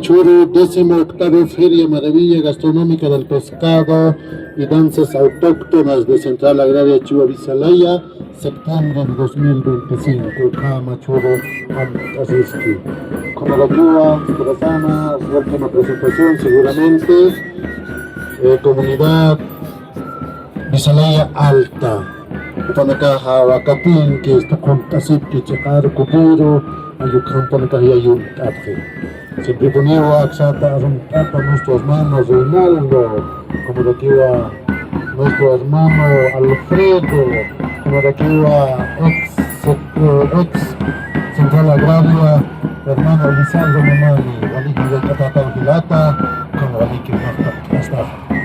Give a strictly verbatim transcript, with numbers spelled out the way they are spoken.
Churu, décimo octavo Feria Maravilla Gastronómica del Pescado y Danzas Autóctonas de Central Agraria Chiwa Visalaya, septiembre de dos mil veinticinco. Kama churu, am, asisti. Como la tuya, Kurasana, última presentación seguramente. Eh, comunidad Visalaya Alta. Jupanakaxa wakapinki, tuqunt'asipki, chiqaru kukiru, allukhampanakax yayunt'apxi. Siemprepuniwa aksata arunt'ata nuestro hermano Reinaldo, como de aquí va nuestro hermano Alfredo, como de aquí va ex, eh, ex Central Agraria, hermano Elizardo Mamani, waliki llank'atata filata, como waliki hasta.